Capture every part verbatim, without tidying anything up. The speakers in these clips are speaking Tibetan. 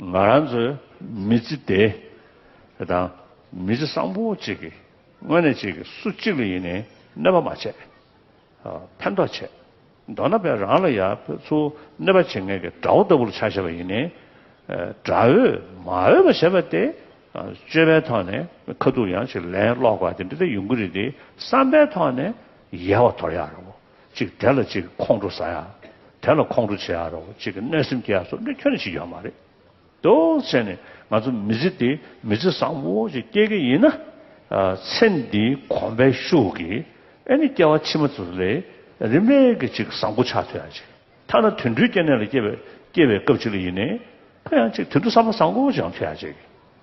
ང་རང་ཚོའི་མི་ཚེ་དེ་དང་མི་ཚེ་བཟང་པོ་གཅིག་གི་དངོས་གནས་གཅིག་གི་སུ་གཅིག་ལ་ཡིན་ནའི་གནོད་པ་མ་བྱས། ཨ། ཕན་ཐོགས་བྱས། མདོར་ན་བས་རང་ལ་ཡ་ཚུར་གནོད་པ་བྱེད་མཁན་གྱི་དགྲ་བོ་ལྟ་བུ་ལ་ཆ་བཞག་པ་ཡིན་ནའི། ཨ། དགྲ་བོས་མ་འོས་པ་བྱས་པ་དེ། ཨ། སྤྱོད་པའི་ཐོག་ནས་ཁ་ཐུག་ཡང་ཅིག་ལན་སློག་པ་དེ་འདྲ་དེ་ཡོང་གི་རེད་དེ། བསམ་པའི་ཐོག་ནས་ཡལ་བ་དོར་ཡག་རེད་བོ། ཅིག་དེ་ལ་ཅིག་ཁོང་ཁྲོ་ཟ་ཡག་དེ་ལ་ཁོང་ཁྲོ་བྱེད་ཡག་རེད་བོ། ཅིག་གི་གནོད་སེམས་སྐྱེ་ཡག་སོགས་འདི་ཁྱོན་ནས་ཅིག་ཡོད་མ་རེད། དོགས་བྱས་ནས་ང་ཚོ་མི་ཚེ་འདི་མི་ཚེ་བཟང་པོ་ཞིག་སྐྱེལ་གྱི་ཡིན་ན། ཨ། ཚེ་འདིའི་གོམས་པའི་ཤུགས་ཀྱིས་ཨེ་ནི་སྐྱེ་བ་ཕྱི་མ་ཚོ་ལས་རིམ་པས་ཀྱི་ཅིག་བཟང་པོ་ཆགས་ཐུབ་ཡག་ཅིག་ཐ་ན་དུད་འགྲོའི་སྐྱེ་གནས་ལ་སྐྱེ་བའི་སྐྱེ་བའི་སྐབས་ཅིག་ལ་ཡིན་ནའི་ཁོ་ཡང་ཅིག་དུད་འགྲོ་བསམ་པ་བཟང་པོ་ཅིག་ཡང་ཐུབ་ཡག་ཅིག་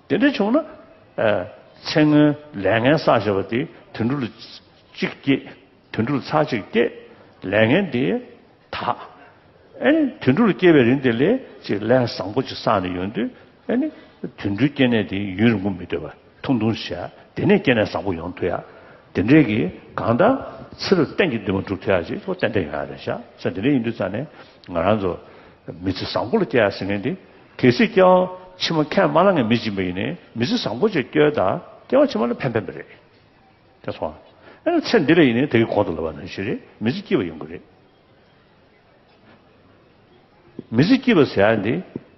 དེ་འདྲ་བྱུང་ན། ཨ། ཚེ་སྔོན་ལས་ངན་བསགས་བཞག་པ་དེ་དུད་འགྲོ་ལ་གཅིག་སྐྱེས། དུད་འགྲོ་ལ་ཚར་གཅིག་སྐྱེས། ལས་ངན་དེ་དག་ཨེ་ནི་དུད་འགྲོ་ལ་སྐྱེས་པའི་རིང་དེ་ལས་ཅིག་ལས་བཟང་པོ་ཅིག་བསགས་ནས་ཡོང་དུས། ཨེ་ནི་དུད་འགྲོའི་སྐྱེ་གནས་དེ་ཡུན་རིང་པོ་མི་སྡོད་པ་ཐུང་ཐུང་བྱས། དེ་ནས་སྐྱེ་གནས་བཟང་པོ་ཡོང་ཐུབ་ཡག་དེ་འདྲས་ཀྱི་གང་ལྟར་ཚེ་རབས་གཏན་གྱི་འདུན་མ་འགྲུབ་ཐུབ་ཡག་ཅིག་ཁོ་ཏན་ཏན་ཡོང་ཡག་རེད་ཤག་ས་དེ་འདྲས་ཡིན་དུས་ཙང་ནས་ང་རང་ཚོ་མི་ཚེ་བཟང་པོ་ལ་སྐྱེལ་ཡག་ཟེར་མཁན་དེ། གལ་སྲིད་སྐྱེ་བ་ཕྱི་མ་ཁས་མ་བླངས་མཁན་མི་གཅིག་པ་ཡིན་ནའི་མི་ཚེ་བཟང་པོ་ཅིག་སྐྱེལ་དང་སྐྱེ་བ་ཕྱི་མ་ལ་ཕན་ཕན་པ་རེད། དེ་སོང་། ཨ་ནི་ཚེ་འདི་ལ་ཡིན་ནའི་དེ་གི་གོང་དུ་ལབ་པ་ནང་བཞིན་རེད། མི་ཚེ་སྐྱིད་པ་ཡོང་གི་རེད། མི་ཚེ་སྐྱིད་པ་ཟེར་ཡ་འདི་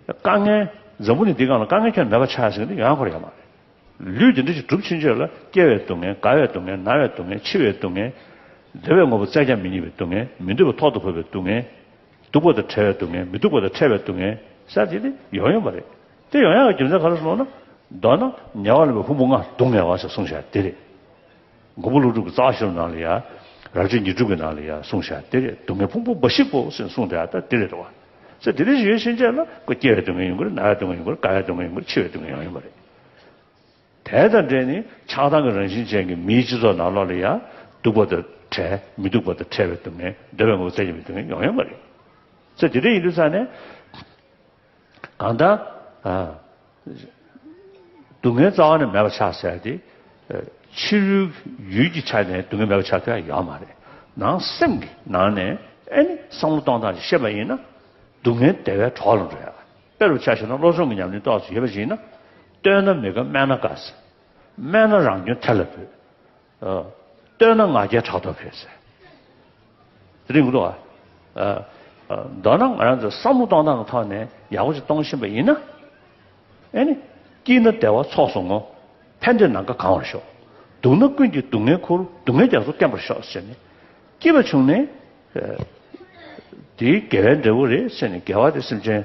དཀའ་ངལ། འཛམ་བུ་གླིང་འདི་སྒང་ལ་དཀའ་ངལ་ཁྱོན་མེད་པ་ཆགས་ཟེར་གི་འདི་ཡོང་ཡ་ཁོ་ར་ཡོད་མ་རེད། ལུས་འདི་འདྲ་ཞིག་གྲུབ་ཕྱིན་ཆད་ལ་སྐྱེ་བའི་སྡུག་བསྔལ། རྒ་བའི་སྡུག་བསྔལ། ན་བའི་སྡུག་བསྔལ། འཆི་བའི་སྡུག་བསྔལ། འདོད་པའི་དངོས་པོ་བཙལ་ཀྱང་མི་རྙེད་པའི་སྡུག་བསྔལ། མི་འདོད་པ་ཐོག་ཏུ་བབས་པའི་སྡུག་བསྔལ། སྡུག་པ་དང་བྲལ་བའི་སྡུག་བསྔལ། མི་སྡུག་པ་དང་ཕྲད་པའི་སྡུག་བསྔལ་ཟེར་དེ་ནི་ཡོང་ཡོང་བ་རེད། དེ་ཡོང་ཡག་གི་རྒྱུ་མཚན་ག་རེ་ཟེར་ལབ་ན། མདོར་ན་ཉེ་བར་ལེན་པའི་ཕུང་པོ་ལྔ་སྡུག་བསྔལ་བ་ཞེས་གསུངས་བཞག་དེ་རེད། མགོན་པོ་ཀླུ་སྒྲུབ་ཀྱི་རྩ་བ་ཤེས་རབ་ནང་ལ་ཡ། རབ་བྱེད་ཉེར་དྲུག་གི་ནང་ལ་ཡ་གསུངས་བཞག་དེ་རེད། སྡུག་བསྔལ་ཕུང་པོ་འབའ་ཞིག་གོ་ཟེར་གསུངས་བསྡད་ཡ་ད་དེ་རེད་དོ། ཟེར་དེ་འདྲ་ཞིག་ཡོད་ཕྱིན་ཆད་ལ་ཁོ་སྐྱེ་བའི་སྡུག་བསྔལ་ཡོང་གི་རེད། ན་བའི་སྡུག་བསྔལ་ཡོང་གི་རེད། རྒ་བའི་སྡུག་བསྔལ་ཡོང་གི་རེད། འཆི་བའི་སྡུག་བསྔལ་ཡང་ཡོང་གི་རེད། དེ་དང་འབྲེལ་ནས་ཆགས་སྡང་གི་རང་བཞིན་ཅན་གྱི་མིའི་སྤྱི་ཚོགས་ནང་ལོགས་ལ་ཡང་སྡུག་པ་དང་བྲལ། མི་སྡུག་པ་དང་བྲལ་བའི་སྡུག་བསྔལ། འདོད་པའི་དངོས་པོ་བཙལ་བའི་སྡུག་བསྔལ་ཡང་ཡོང་ཡོང་གི་རེད། ཚེ་འདི་འདྲ་ཡིན་དུས་ཙང་ནས་གང་ལྟར། ཨ། སྡུག་བསྔལ་རྩ་བ་ནས་མེད་པ་ཆགས་ཟེར་ཏེ། ཨ། ཕྱི་རོལ་ཡུལ་གྱི་ཆ་ནས་སྡུག་བསྔལ་མེད་པ་ཆགས་ཐུབ་ཡ་ཡོད་མ་རེད། ནང་སེམས་ཀྱི་ནང་ནས་ཨེ་ནི་བསམ་བློ་གཏོང་སྟངས་ཤིག་ཤེས་པ་ཡིན་ན། སྡུག་བསྔལ་བདེ་བའི་གྲོགས་ལ་འགྲོ་ཡ། དཔེ་རུ་ཆ་བཞག་ན་བློ་སྦྱོང་གི་ཉམས་ལེན་ཏོག་ཙམ་ཡོད་པ་ཞིག་ཡིན་ན། བསྟོད་ན་མི་དགའ་སྨད་ན་དགའ་ཟེར། སྨད་ན་རང་སྐྱོན་ཐེར་ལ་འབུད། ཨ། བསྟོད་ན་ང་རྒྱལ་ཕྲག་དོག་འཕེལ་ཟེར། དེ་རིང་གོ་འདུག་ཨ། ཨ། མདོར་ན་ང་རང་ཚོ་བསམ་བློ་གཏོང་སྟངས་ཀྱི་ཐོག་ནས་ཡག་པོ་ཞིག་གཏོང་ཤེས་པ་ཡིན་ན། ཨེ་ནི། སྐྱིད་ན་བདེ་བ་ཚོགས་སུ་བསྔོ། ཕན་བདེ་ནམ་མཁའ་གང་བར་ཤོག་སྡུག་ན་ཀུན་གྱི་སྡུག་བསྔལ་ཁུར། སྡུག་བསྔལ་རྒྱ་མཚོ་སྐེམ་པར་ཤོག་ཟེར་ནས། སྐྱིད་པ་བྱུང་ནས། ཨ། དེའི་དགེ་བའི་འབྲས་བུ་རེད་ཟེར་ནས། དགེ་བ་དེ་སེམས་ཅན་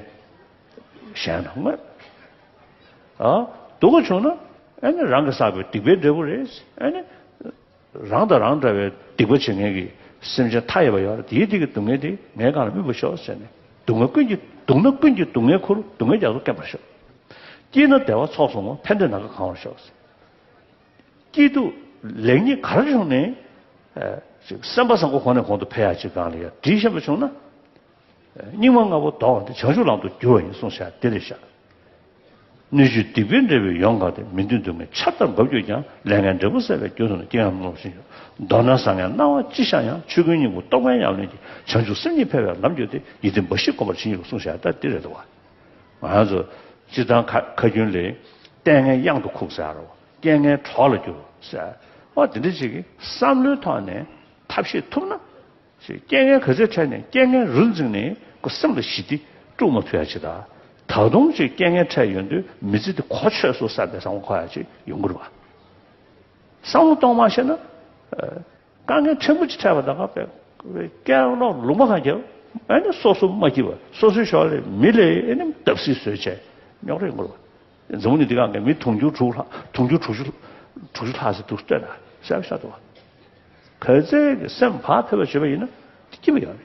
གཞན་ལ་བསྔོས། ཨ། སྡུག་པ་བྱུང་ན་ཨེ་ནི་རང་གིས་བསགས་པའི་སྡིག་པའི་འབྲས་བུ་རེད། ཨེ་ནི་རང་དང་རང་འདྲ་བའི་སྡིག་པ་བྱེད་མཁན་གྱི་སེམས་ཅན་མཐའ་ཡས་པ་ཡོད་རེད། དེའི་དེ་གི་སྡུག་བསྔལ་དེ་ངའི་སྒང་ལ་སྨིན་པར་ཤོག་ཟེར་ནས། སྡུག་བསྔལ་ཀུན་གྱི། སྡུག་ན་ཀུན་གྱི་སྡུག་བསྔལ་ཁུར། སྡུག་བསྔལ་རྒྱ་མཚོ་སྐེམ་པར་ཤོག་སྐྱིད་ན་བདེ་བ་ཚོགས་སུ་བསྔོ། ཕན་བདེ་ནམ་མཁའ་གང་བར་ཤོག་སྐྱིད་སྡུག་ལེགས་ཉེས་ག་རེ་བྱུང་ནའི། ཨ། ཅིག་སེམས་པ་བཟང་པོ་གོང་ནས་གོང་དུ་འཕེལ་ཡག་ཅིག་སྒང་ལ་ཡ་འདྲིས་ཤེས་པ་བྱུང་ན། སྙིགས་མ་ལྔ་པོ་ལྡོག་པ་འདི་བྱང་ཆུབ་ལམ་དུ་བསྒྱུར་བ་ཡིན་གསུངས་བཞག་དེ་རེད་ཤག་སྣོད་བཅུད་སྡིག་པའི་འབྲས་བུས་ཡོངས་གང་སྟེ། མི་མཐུན་སྡུག་བསྔལ་ཆར་ལྟར་འབབ་གྱུར་ཀྱང་། ལས་ངན་འབྲས་བུ་བསགས་པས་རྒྱུ་དང་ནི། རྐྱེན་ངན་རྣམས་སྣང་བ་ཤིན་ཏུ། མདོར་ན་བཟང་ངན་སྣང་བ་ཅི་ཤར་ཡང་། ཆོས་ཀུན་སྙིང་པོ་རྟོགས་པའི་ཉམས་ལེན་གྱིས། བྱང་ཆུབ་སེམས་ཉིད་འཕེལ་བའི་ལམ་བརྒྱུད་དེ། ཡིད་བརྟན་འབའ་ཞིག་གོམས་པར་བྱིན་གྱིས་རློབས་གསུངས་བཞག་ད་འདི་རེད་འདུག་བ། ང་རང་ཚོ་སྤྱིར་བཏང་ཁ་ཁ་རྒྱུན་ལས། ལྟས་ངན་གཡང་དུ་ཁུག་ཟེར་རོ། རྐྱེན་ངན་གྲོགས་ལ་འགྱུར་ཟེར། ཨོ་དེ་འདྲ་ཅིག་གི་བསམ་བློའི་ཐོག་ནས་ཐབས་ཤེས་ཐུབ་ན། ཞེས་རྐྱེན་ངན་ག་ཚོད་འཕྲད་ནས་རྐྱེན་ངན་རུ་འཛིངས་ནས་ཁོ་སེམས་ལ་ཞི་བདེ་དཀྲུག་མ་ཐུབ་ཡ་ཅིག་དང་། ད་དུང་ཅིག་རྐྱེན་ངན་འཕྲད་ཡོང་དུས་མི་ཚེ་འདི་གོ་ཆོད་སོང་བསམ་པའི་བསམ་བློ་འཁོར་ཡ་ཅིག་ཡོང་གི་རེད་བ། བསམ་བློ་གཏོང་མ་ཤེས་ན། ཨ། དཀའ་ངལ་ཕྲན་བུ་ཅིག་འཕྲད་པ་དང་། ཁ་པའི་སྐད་ལོག་ལུང་པ་གང་རྒྱབ། ཨ་ནི་སོ་སོ་མ་སྐྱིད་པ། སོ་སོའི་ཞོར་ལས་མི་ལས་ཨ་ནི་བརྡབ་གསིག་བཟོས་བྱས་རྙོག་དྲ་ཡོང་གི་རེད་བ། འཛམ་བུ་གླིང་འདི་སྒང་གི་མི་དུང་ཕྱུར་དྲུག་ལྷག་དུང་ཕྱུར་དྲུག་ཅུ་དྲུག་ཅུ་ལྷག་ཙམ་འདུག་ལྟོས་དང་། གསལ་པོ་ཤར་འདུག་བ། ག་ཚད་ཀྱི་སེམས་བག་ཕེབས་པ་བྱེད་པ་ཡིན་ན་སྐྱིད་པ་ཡོད་རེད།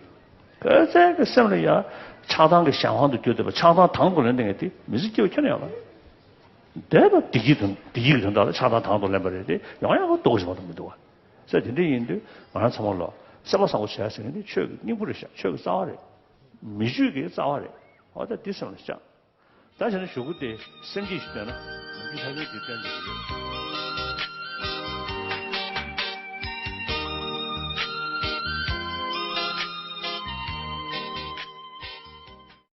ག་ཚད་ཀྱི་སེམས་ལ་ཡང་ཆགས་སྡང་གི་གཞན་དབང་དུ་གྱུར་བསྡད་པ། ཆགས་སྡང་དང་དུ་ལེན་བསྡད་མཁན་དེ་མི་ཚེ་སྐྱིད་པ་ཁྱོན་ནས་ཡོད་མ་རེད། འདས་པ་བདེ་སྐྱིད་དང་། བདེ་སྐྱིད་ཀྱི་དོན་དག་ལ་ཆགས་སྡང་དང་དུ་ལེན་པ་རེད་དེ། ཡང་ཡང་ལྟོགས་ཤིང་མ་གཏོགས་མི་འདུག་བ། ཟེར་དེ་འདྲ་ཡིན་དུས་ང་རང་ཚང་མ་ལོ་སེམས་པ་བཟང་པོ་བྱས་ཟེར་མཁན་དེ་ཆོས་ཀྱི་སྙིང་པོ་རེད་ཤག་ཆོས་ཀྱི་རྩ་བ་རེད། མི་ཆོས་ཀྱི་རྩ་བ་རེད། འོ་ད་འདི་སེམས་ལ་བཅངས། ད་བྱས་ན་གཞུག་གུ་དེ་སེམས་བསྐྱེད་ཞིག་བཏོན་ན་ནམ་རྒྱུན་ཐག་ཆོད་དེ་བཏོན་དགོས་ཀྱི་རེད།